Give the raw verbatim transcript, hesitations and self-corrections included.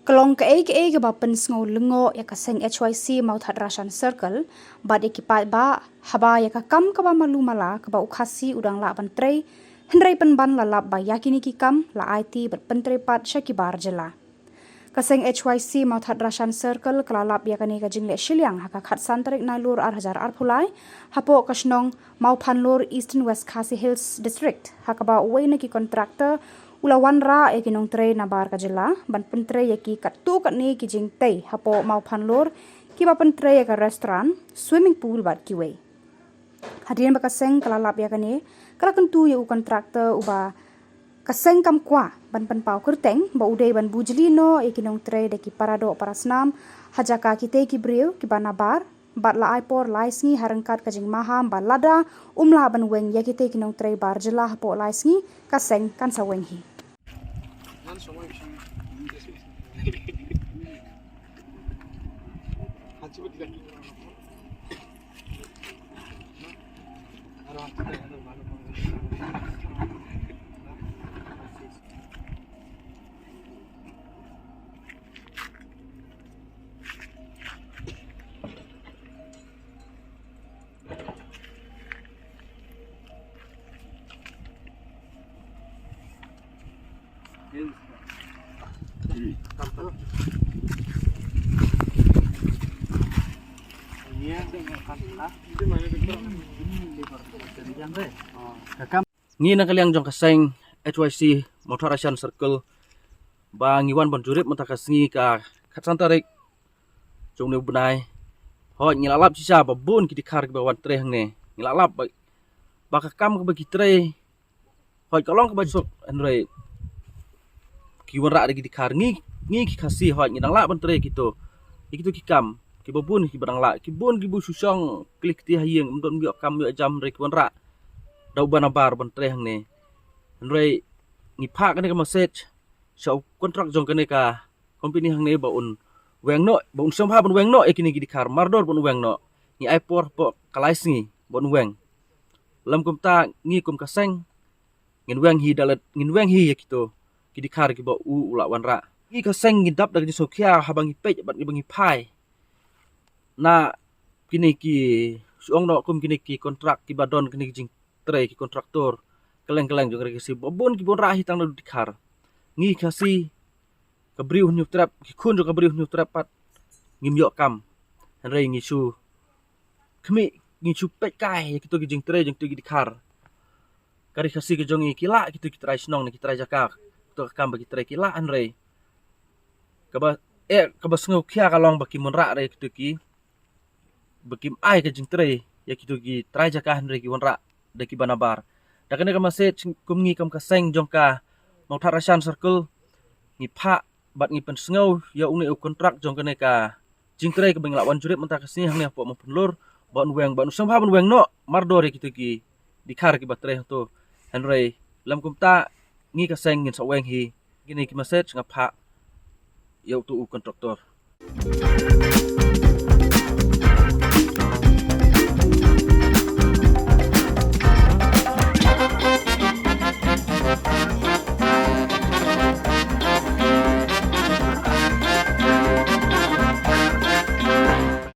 Ka long kaei kaei kaba pynsngew lyngngoh ïa ka seng H Y C Mawthadraishan Circle bad ïa ki paidbah, haba ïa ka kam kaba malu mala kaba u Khasi u dang lah ban trei, hynrei pynban la lap ba ïa kine ki kam la aiti bad pyntrei pat sha ki bar jylla. Ka seng H Y C Mawthadraishan Circle ka la lap ïa kane ka jingleh shiliang ha ka khatsan tarik Nailur ar hajar arphew lai, hapoh ka shnong Mawphanlur, Eastern West Khasi Hills District, ha kaba uwei na ki contractor u la wanrah ïa ki nongtrei na bar ka jylla ban pyntrei ïa ki katto katne ki jingtei hapoh Mawphanlur, kiba pyntrei ïa ka restaurant, swimming pool bad kiwei. Hadien ba ka seng ka la lap ïa kane, ka la kyntu ïa u contractor uba ka seng kam kwah ban pynpaw kyrteng ba u dei ban bujli noh ïa ki nongtrei da ki paradoh parasnam ha jaka kitei ki briew kiba nabar, bad la ai por lai sngi ha ryngkat ka jingmaham ba lada um lah ban weng ïa kitei ki nongtrei bar jylla hapoh lai sngi, ka seng kan sa weng hi. Ngi na ka liang jong ka seng H Y C Mawthadraishan Circle ba ngi wan ban jurip mynta ka sngi ka khatsan tarik jong une u bnai. Hooid, ngi la lap shisha ba bun ki dkhar kiba wan trei hangne. Ngi la lap ba, ba ka kam kaba ki trei, hooid, ka long kaba suk, hynrei ki wanrah da ki dkhar. Ngi, ngi ki Khasi, hooid, ngi dang lah ban trei kito, kito ki kam kiba bun kiba dang lah, ki bun kiba shu shong kli kti ha ïing, ym don ïoh kam ïoh jam, hynrei ki wanrah da uba nabar ban trei hangne. Hynrei ngi phah kane ka message sha u kontrak jong kane ka company hangne ba un weng noh, ba un sngewbha ban weng noh ïa kine ki dkhar, mardor ban weng noh. Ngi ai por hapoh ka lai sngi ban weng. Lym kumta ngi kum ka seng ngin weng hi da lade, ngin weng hi ïa kito ki dkhar kiba u, u la wanrah. Ngi ka seng ngi dap da ka jingsngewkhia haba ngi peit bad ngi ba ngi phai na kine ki, shu ong noh kum kine ki kontrak kiba don kine ki jingtrei, ki kontraktor kylleng kylleng jong ka ri Khasi, ba bun kiba wanrah hi tang da u dkhar. Ngi Khasi, ka Bri u Hynñiewtrep, ki khun jong ka Bri u Hynñiewtrep pat ngim ïoh kam. Hynrei ngi shu khmih, ngi shu peit kai ïa kito ki jingtrei jong kito ki dkhar. Ka ri Khasi ka jong ngi ki lah kito ki trai shnong ne ki trai jaka, kito ka kam ba ki trei ki lah, hynrei kaba, eh, kaba sngewkhia ka long ba kim wanrah re kito ki, ba kim ai ka jingtrei ïa kito ki trai jaka, hynrei ki wanrah da kiba nabar. Da kane ka message kum ngi kum ka seng jong ka Mawthadraishan Circle ngi phah bad ngi pynsngew ïa une u kontrak jong kane ka jingtrei kaba ngi la wan jurip mynta ka sngi hangne hapoh Mawphanlur, ba un weng, ba un sngewbha ban weng noh mardor ïa kito ki dkhar kiba trei hangto. Hynrei lym kumta ngi ka seng ngin sa weng hi. Kine ki message nga phah ïa uto u kontraktor.